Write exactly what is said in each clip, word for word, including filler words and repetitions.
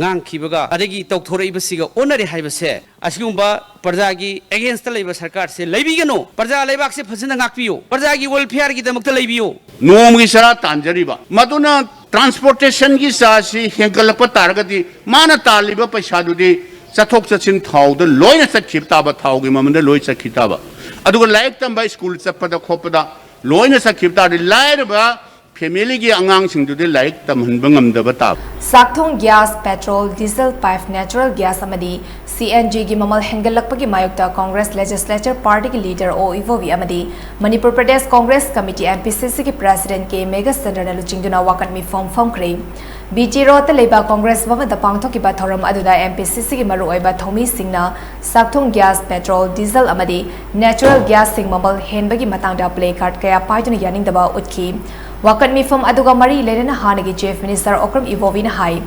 ꯉꯥꯡꯈꯤꯕꯒ ꯑꯗꯒꯤ ꯇꯧꯊꯣꯔꯛꯏꯕꯁꯤꯒ ꯑꯣꯟꯅꯔꯦ ꯍꯥꯏꯕꯁꯦ, ꯑꯁꯤꯒꯨꯝꯕ ꯄ꯭ꯔꯖꯥꯒꯤ against ꯂꯩꯕ ꯁꯔꯀꯥꯔꯁꯦ ꯂꯩꯕꯤꯒꯅꯨ꯫ ꯄ꯭ꯔꯖꯥ ꯂꯩꯕꯥꯛꯁꯦ ꯐꯖꯅ ꯉꯥꯛꯄꯤꯌꯨ, ꯄ꯭ꯔꯖꯥꯒꯤ welfare ꯒꯤꯗꯃꯛꯇ ꯂꯩꯕꯤꯌꯨ꯫ ꯅꯣꯡꯃꯒꯤ ꯆꯔꯥ ꯇꯥꯟꯖꯔꯤꯕ, ꯃꯗꯨꯅ transportation ꯒꯤ charge ꯁꯤ ꯍꯦꯟꯒꯠꯂꯛꯄ ꯇꯥꯔꯒꯗꯤ, ꯃꯥꯅ ꯇꯥꯜꯂꯤꯕ ꯄꯩꯁꯥꯗꯨꯗꯤ ꯆꯠꯊꯣꯛ ꯆꯠꯁꯤꯟ ꯊꯥꯎꯗ ꯂꯣꯏꯅ ꯆꯠꯈꯤꯕ ꯇꯥꯕ, ꯊꯥꯎꯒꯤ ꯃꯃꯜꯗ ꯂꯣꯏ ꯆꯠꯈꯤ ꯇꯥꯕ꯫ ꯑꯗꯨꯒ ꯂꯥꯏꯔꯤꯛ ꯇꯝꯕ, ꯁ꯭ꯀꯨꯜ ꯆꯠꯄꯗ ꯈꯣꯠꯄꯗ ꯂꯣꯏꯅ ꯆꯠꯈꯤꯕ ꯇꯥꯔꯗꯤ, ꯂꯥꯏꯔꯕ family ꯒꯤ ꯑꯉꯥꯡꯁꯤꯡꯗꯨꯗꯤ ꯂꯥꯏꯔꯤꯛ ꯇꯝꯍꯟꯕ ꯉꯝꯗꯕ ꯇꯥꯕ꯫ ꯆꯥꯛꯊꯣꯡ gas, petrol, diesel, pipe natural gas ꯑꯃꯗꯤ ꯁꯤ ꯑꯦꯟ ꯖꯤꯒꯤ ꯃꯃꯜ ꯍꯦꯟꯒꯠꯂꯛꯄꯒꯤ ꯃꯥꯌꯣꯛꯇ ꯀꯣꯡꯒ꯭ꯔꯦꯁ ꯂꯦꯖꯤꯁꯂꯦꯆꯔ ꯄꯥꯔꯇꯤꯒꯤ ꯂꯤꯗꯔ ꯑꯣ ꯏꯕꯣꯕꯤ ꯑꯃꯗꯤ Manipur Pradesh Congress committee, M P ꯁꯤ ꯁꯤꯒꯤ ꯄ꯭ꯔꯦꯁꯤꯗꯦꯟꯠ ꯀꯦ ꯃꯦꯘꯆꯟꯗ꯭ꯔꯅ ꯂꯨꯆꯤꯡꯗꯨꯅ ꯋꯥꯀꯠ ꯃꯤꯐꯝ ꯐꯝꯈ꯭ꯔꯦ꯫ ꯕꯤ ꯇꯤ ꯔꯣꯗꯇ ꯂꯩꯕ ꯀꯣꯡꯒ꯭ꯔꯦꯁ ꯚꯕꯟꯗ ꯄꯥꯡꯊꯣꯛꯈꯤꯕ ꯊꯧꯔꯝ ꯑꯗꯨꯗ ꯑꯦꯝ ꯄꯤ ꯁꯤ ꯁꯤꯒꯤ ꯃꯔꯨꯑꯣꯏꯕ ꯊꯧꯃꯤꯁꯤꯡꯅ ꯆꯥꯛꯊꯣꯡ ꯒ꯭ꯌꯥꯁ, ꯄꯦꯇ꯭ꯔꯣꯜ, ꯗꯤꯖꯜ ꯑꯃꯗꯤ ꯅꯦꯆꯔꯦꯜ ꯒ꯭ꯌꯥꯁꯁꯤꯡ ꯃꯃꯜ ꯍꯦꯟꯕꯒꯤ ꯃꯇꯥꯡꯗ ꯄ꯭ꯂꯦ ꯀꯥꯔꯗ ꯀꯌꯥ ꯄꯥꯏꯗꯨꯅ ꯌꯥꯅꯤꯡꯗꯕ ꯎꯠꯈꯤ꯫ ꯋꯥꯀꯠ ꯃꯤꯐꯝ ꯑꯗꯨꯒ ꯃꯔꯤ ꯂꯩꯅꯅ ꯍꯥꯟꯅꯒꯤ ꯆꯤꯐ ꯃꯤꯅꯤꯁꯇꯔ ꯑꯣꯀ꯭ꯔꯝ ꯏꯕꯣꯕꯤꯅ ꯍꯥꯏ,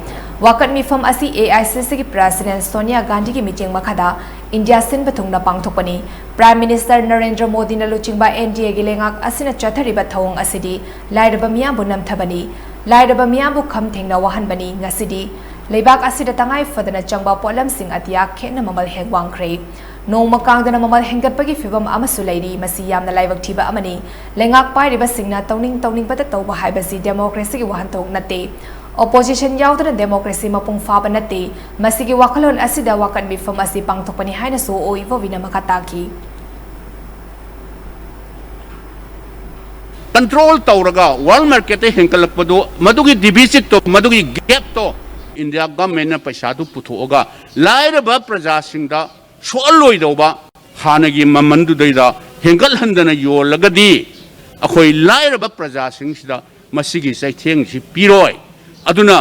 ꯋꯥꯀꯠ ꯃꯤꯐꯝ ꯑꯁꯤ ꯑꯦ ꯑꯥꯏ ꯁꯤ ꯁꯤꯒꯤ ꯄ꯭ꯔꯦꯁꯤꯗꯦꯟꯠ ꯁꯣꯅꯤꯌꯥ ꯒꯥꯟꯙꯤꯒꯤ ꯃꯤꯠꯌꯦꯡ ꯃꯈꯥꯗ ꯏꯟꯗꯤꯌꯥ ꯁꯤꯟꯕ ꯊꯨꯡꯅ ꯄꯥꯡꯊꯣꯛꯄꯅꯤ꯫ ꯄ꯭ꯔꯥꯏꯝ ꯃꯤꯅꯤꯁꯇꯔ ꯅꯔꯦꯟꯗ꯭ꯔ ꯃꯣꯗꯤꯅ ꯂꯨꯆꯤꯡꯕ ꯑꯦꯟ ꯗꯤ ꯑꯦꯒꯤ ꯂꯩꯉꯥꯛ ꯑꯁꯤꯅ ꯆꯠꯊꯔꯤꯕ ꯊꯧꯑꯣꯡ ꯑꯁꯤꯗꯤ ꯂꯥꯏꯔꯕ ꯃꯤꯌꯥꯝꯕꯨ ꯅꯝꯊꯕꯅꯤ, ꯂꯥꯏꯔꯕ ꯃꯤꯌꯥꯝꯕꯨ ꯈꯝ ꯊꯦꯡꯅ ꯋꯥꯍꯟꯕꯅꯤ꯫ ꯉꯁꯤꯗꯤ ꯂꯩꯕꯥꯛ ꯑꯁꯤꯗ ꯇꯉꯥꯏ ꯐꯗꯅ ꯆꯪꯕ ꯄꯣꯠꯂꯝꯁꯤꯡ ꯑꯇꯤꯌꯥ ꯈꯦꯠꯅ ꯃꯃꯜ ꯍꯦꯛ ꯋꯥꯡꯈ꯭ꯔꯦ꯫ ꯅꯣꯡꯃ ꯀꯥꯡꯗꯅ ꯃꯃꯜ ꯍꯦꯟꯒꯠꯄꯒꯤ ꯐꯤꯚꯝ ꯑꯃꯁꯨ ꯂꯩꯔꯤ꯫ ꯃꯁꯤ ꯌꯥꯝꯅ ꯂꯥꯏꯕꯛ ꯊꯤꯕ ꯑꯃꯅꯤ꯫ ꯂꯩꯉꯥꯛ ꯄꯥꯏꯔꯤꯕꯁꯤꯡꯅ ꯇꯧꯅꯤꯡ ꯇꯧꯅꯤꯡꯕꯇ ꯇꯧꯕ ꯍꯥꯏꯕꯁꯤ ꯗꯦꯃꯣꯀ꯭ꯔꯦꯁꯤꯒꯤ ꯋꯥꯍꯟꯊꯣꯛ ꯅꯠꯇꯦ꯫ ꯑꯣꯄꯣꯖꯤꯁꯟ ꯌꯥꯎꯗꯅ ꯗꯦꯃꯣꯀ꯭ꯔꯦꯁꯤ ꯃꯄꯨꯡ ꯐꯥꯕ ꯅꯠꯇꯦ꯫ ꯃꯁꯤꯒꯤ ꯋꯥꯈꯜꯂꯣꯟ ꯑꯁꯤꯗ ꯋꯥꯀꯠ ꯃꯤꯐꯝ ꯑꯁꯤ ꯄꯥꯡꯊꯣꯛꯄꯅꯤ ꯍꯥꯏꯅꯁꯨ ꯑꯣ ꯏꯕꯣꯕꯤꯅ ꯃꯈꯥ ꯇꯥꯈꯤ꯫ Control ꯇꯧꯔꯒ ꯋꯥꯔꯜ ꯃꯥꯔꯀꯦꯠꯇ ꯍꯦꯟꯒꯠꯂꯛꯄꯗꯨ, ꯃꯗꯨꯒꯤ deficit ꯇꯣ, ꯃꯗꯨꯒꯤ gap ꯇꯣ ꯏꯟꯗꯤꯌꯥ ꯒꯚꯔꯟꯃꯦꯟꯠꯅ ꯄꯩꯁꯥꯗꯨ ꯄꯨꯊꯣꯛꯑꯒ ꯂꯥꯏꯔꯕ ꯄ꯭ꯔꯖꯥꯁꯤꯡꯗ ꯁꯣꯛꯍꯜꯂꯣꯏꯗꯧꯕ, ꯍꯥꯟꯅꯒꯤ ꯃꯃꯜꯗꯨꯗꯩꯗ ꯍꯦꯟꯒꯠꯍꯟꯗꯅ ꯌꯣꯜꯂꯒꯗꯤ ꯑꯩꯈꯣꯏ ꯂꯥꯏꯔꯕ ꯄ꯭ꯔꯖꯥꯁꯤꯡꯁꯤꯗ ꯃꯁꯤꯒꯤ ꯆꯩꯊꯦꯡꯁꯤ ꯄꯤꯔꯣꯏ꯫ ꯑꯗꯨꯅ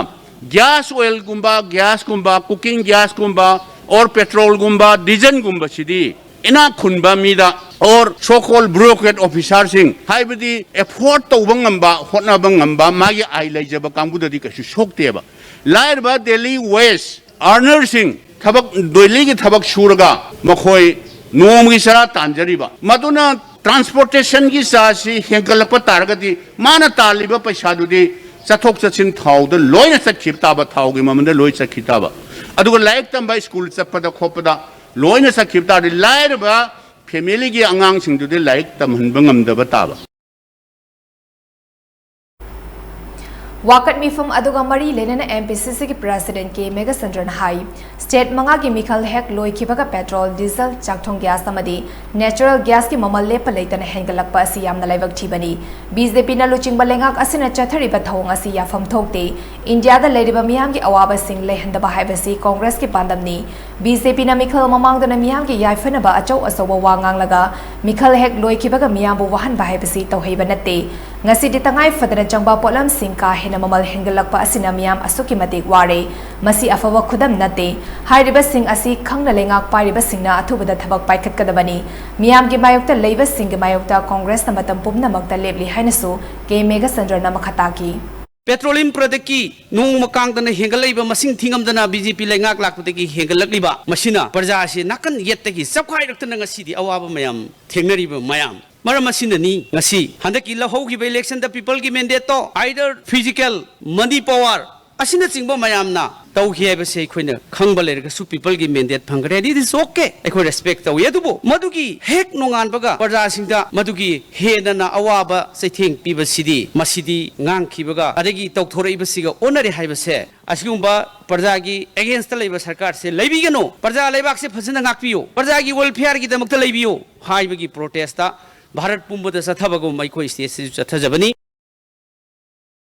gas oil ꯒꯨꯝꯕ, gas ꯀꯨꯝꯕ, cooking gas ꯀꯨꯝꯕ, or petrol ꯒꯨꯝꯕ, diesel ꯒꯨꯝꯕꯁꯤꯗꯤ ꯏꯅꯥꯛ ꯈꯨꯟꯕ ꯃꯤꯗ, or so called bureaucrat officer ꯁꯤꯡ, ꯍꯥꯏꯕꯗꯤ afford ꯇꯧꯕ ꯉꯝꯕ, ꯍꯣꯠꯅꯕ ꯉꯝꯕ, ꯃꯥꯒꯤ ꯑꯥꯏ ꯂꯩꯖꯕ ꯀꯥꯡꯕꯨꯗꯗꯤ ꯀꯩꯁꯨ ꯁꯣꯛꯇꯦꯕ꯫ ꯂꯥꯏꯔꯕ daily wage earner ꯁꯤꯡ, ꯊꯕꯛ, daily ꯒꯤ ꯊꯕꯛ ꯁꯨꯔꯒ ꯃꯈꯣꯏ ꯅꯣꯡꯃꯒꯤ ꯆꯔꯥ ꯇꯥꯟꯖꯔꯤꯕ, ꯃꯗꯨꯅ transportation ꯒꯤ charge ꯁꯤ ꯍꯦꯟꯒꯠꯂꯛꯄ ꯇꯥꯔꯒꯗꯤ, ꯃꯥꯅ ꯇꯥꯜꯂꯤꯕ ꯄꯩꯁꯥꯗꯨꯗꯤ ꯆꯠꯊꯣꯛ ꯆꯠꯁꯤꯟ ꯊꯥꯎꯗ ꯂꯣꯏꯅ ꯆꯠꯈꯤꯕ ꯇꯥꯕ, ꯊꯥꯎꯒꯤ ꯃꯃꯜꯗ ꯂꯣꯏ ꯆꯠꯈꯤ ꯇꯥꯕ꯫ ꯑꯗꯨꯒ ꯂꯥꯏꯔꯤꯛ ꯇꯝꯕ ꯁ꯭ꯀꯨꯜ ꯆꯠꯄꯗ ꯈꯣꯠꯄꯗ ꯂꯣꯏꯅ ꯆꯠꯈꯤꯕ ꯇꯥꯔꯗꯤ ꯂꯥꯏꯔꯕ ꯐꯦꯃꯤꯂꯤꯒꯤ ꯑꯉꯥꯡꯁꯤꯡꯗꯨꯗꯤ ꯂꯥꯏꯔꯤꯛ ꯇꯝꯍꯟꯕ ꯉꯝꯗꯕ ꯇꯥꯕ꯫ ꯋꯥꯀꯠ ꯃꯤꯐꯝ ꯑꯗꯨꯒ ꯃꯔꯤ ꯂꯩꯅꯅ ꯑꯦꯝ ꯄꯤ ꯁꯤ ꯁꯤꯒꯤ ꯄ꯭ꯔꯦꯁꯤꯗꯦꯟꯠ ꯀꯦ ꯃꯦꯘꯆꯟꯗ꯭ꯔꯅ ꯍꯥꯏ, ꯁ꯭ꯇꯦꯠ ꯃꯉꯥꯒꯤ ꯃꯤꯈꯜ ꯍꯦꯛ ꯂꯣꯏꯈꯤꯕꯒ ꯄꯦꯇ꯭ꯔꯣꯜ, ꯗꯤꯖꯜ, ꯆꯥꯛꯊꯣꯡ ꯒ꯭ꯌꯥꯁ ꯑꯃꯗꯤ ꯅꯦꯆꯔꯦꯜ ꯒ꯭ꯌꯥꯁꯀꯤ ꯃꯃꯜ ꯂꯦꯞꯄ ꯂꯩꯇꯅ ꯍꯦꯟꯒꯠꯂꯛꯄ ꯑꯁꯤ ꯌꯥꯝꯅ ꯂꯥꯏꯕꯛ ꯊꯤꯕꯅꯤ꯫ ꯕꯤ ꯖꯦ ꯄꯤꯅ ꯂꯨꯆꯤꯡꯕ ꯂꯩꯉꯥꯛ ꯑꯁꯤꯅ ꯆꯠꯊꯔꯤꯕ ꯊꯧꯑꯣꯡ ꯑꯁꯤ ꯌꯥꯐꯝ ꯊꯣꯛꯇꯦ꯫ ꯏꯟꯗꯤꯌꯥꯗ ꯂꯩꯔꯤꯕ ꯃꯤꯌꯥꯝꯒꯤ ꯑꯋꯥꯕꯁꯤꯡ ꯂꯩꯍꯟꯗꯕ ꯍꯥꯏꯕꯁꯤ ꯀꯣꯡꯒ꯭ꯔꯦꯁꯀꯤ ꯄꯥꯟꯗꯝꯅꯤ꯫ ꯕꯤ ꯖꯦ ꯄꯤꯅ ꯃꯤꯈꯜ ꯃꯃꯥꯡꯗꯅ ꯃꯤꯌꯥꯝꯒꯤ ꯌꯥꯏꯐꯅꯕ ꯑꯆꯧ ꯑꯆꯧꯕ ꯋꯥ ꯉꯥꯡꯂꯒ ꯃꯤꯈꯜ ꯍꯦꯛ ꯂꯣꯏꯈꯤꯕꯒ ꯃꯤꯌꯥꯝꯕꯨ ꯋꯥꯍꯟꯕ ꯍꯥꯏꯕꯁꯤ ꯇꯧꯍꯩꯕ ꯅꯠꯇꯦ꯫ ꯉꯁꯤꯗꯤ ꯇꯉꯥꯏ ꯐꯗꯅ ꯆꯪꯕ ꯄꯣꯠꯂꯝꯁꯤꯡ ꯀꯥ ꯍꯦꯟꯅ ꯃꯃꯜ ꯍꯦꯟꯒꯠꯂꯛꯄ ꯑꯁꯤꯅ ꯃꯤꯌꯥꯝ ꯑꯁꯨꯛꯀꯤ ꯃꯇꯤꯛ ꯋꯥꯔꯦ꯫ ꯃꯁꯤ ꯑꯐꯕ ꯈꯨꯗꯝ ꯅꯠꯇꯦ꯫ ꯍꯥꯏꯔꯤꯕꯁꯤꯡ ꯑꯁꯤ ꯈꯪꯅ ꯂꯩꯉꯥꯛ ꯄꯥꯏꯔꯤꯕꯁꯤꯡꯅ ꯑꯊꯨꯕꯗ ꯊꯕꯛ ꯄꯥꯏꯈꯠꯀꯗꯕꯅꯤ꯫ ꯃꯤꯌꯥꯝꯒꯤ ꯃꯥꯌꯣꯛꯇ ꯂꯩꯕꯁꯤꯡꯒꯤ ꯃꯥꯌꯣꯛꯇ ꯀꯣꯡꯒ꯭ꯔꯦꯁꯅ ꯃꯇꯝ ꯄꯨꯝꯅꯃꯛꯇ ꯂꯦꯞꯂꯤ ꯍꯥꯏꯅꯁꯨ ꯀꯦ ꯃꯦꯘꯆꯟꯗ꯭ꯔꯅ ꯃꯈꯥ ꯇꯥꯈꯤ꯫ ꯄꯦꯇ꯭ꯔꯣꯂꯤꯌꯝ ꯄ꯭ꯔꯗꯛꯀꯤ ꯅꯣꯡꯃ ꯀꯥꯡꯗꯅ ꯍꯦꯟꯒꯠꯂꯛꯏꯕ, ꯃꯁꯤꯡ ꯊꯤꯉꯝꯗꯅ ꯕꯤ ꯖꯦ ꯄꯤ ꯂꯩꯉꯥꯛ ꯂꯥꯛꯄꯗꯒꯤ ꯍꯦꯟꯒꯠꯂꯛꯂꯤꯕ, ꯃꯁꯤꯅ ꯄ꯭ꯔꯖꯥ ꯑꯁꯤ ꯅꯥꯀꯟ ꯌꯦꯠꯇꯒꯤ ꯆꯞꯈꯥꯏꯔꯛꯇꯅ ꯉꯁꯤꯗꯤ ꯑꯋꯥꯕ ꯃꯌꯥꯝ ꯊꯦꯡꯅꯔꯤꯕ ꯃꯌꯥꯝ꯫ ꯃꯔꯝ ꯑꯁꯤꯅꯅꯤ ꯉꯁꯤ ꯍꯟꯗꯛꯀꯤ ꯂꯧꯍꯧꯈꯤꯕ election ꯗ people ꯒꯤ mandate ꯇꯣ either physical, money power ꯑꯁꯤꯅꯆꯤꯡꯕ ꯃꯌꯥꯝꯅ ꯇꯧꯈꯤ ꯍꯥꯏꯕꯁꯦ ꯑꯩꯈꯣꯏꯅ ꯈꯪꯕ ꯂꯩꯔꯒꯁꯨ people ꯒꯤ mandate ꯐꯪꯈ꯭ꯔꯦ, it is okay, ꯑꯩꯈꯣꯏ respect ꯇꯧꯏ꯫ ꯑꯗꯨꯕꯨ ꯃꯗꯨꯒꯤ ꯍꯦꯛ ꯅꯣꯡꯉꯥꯟꯕꯒ ꯄ꯭ꯔꯖꯥꯁꯤꯡꯗ ꯃꯗꯨꯒꯤ ꯍꯦꯟꯅ ꯑꯋꯥꯕ ꯆꯩꯊꯦꯡ ꯄꯤꯕꯁꯤꯗꯤ, ꯃꯁꯤꯗꯤ ꯉꯥꯡꯈꯤꯕꯒ ꯑꯗꯒꯤ ꯇꯧꯊꯣꯔꯛꯏꯕꯁꯤꯒ ꯑꯣꯟꯅꯔꯦ ꯍꯥꯏꯕꯁꯦ, ꯑꯁꯤꯒꯨꯝꯕ ꯄ꯭ꯔꯖꯥꯒꯤ against ꯇ ꯂꯩꯕ ꯁꯔꯀꯥꯔꯁꯦ ꯂꯩꯕꯤꯒꯅꯨ꯫ ꯄ꯭ꯔꯖꯥ ꯂꯩꯕꯥꯛꯁꯦ ꯐꯖꯅ ꯉꯥꯛꯄꯤꯌꯨ, ꯄ꯭ꯔꯖꯥꯒꯤ welfare ꯒꯤꯗꯃꯛꯇ ꯂꯩꯕꯤꯌꯨ ꯍꯥꯏꯕꯒꯤ protest ꯚꯥꯔꯠ ꯄꯨꯝꯕꯗ ꯆꯠꯊꯕꯒꯨꯝ ꯑꯩꯈꯣꯏ state ꯁꯤꯁꯨ ꯆꯠꯊꯖꯕꯅꯤ꯫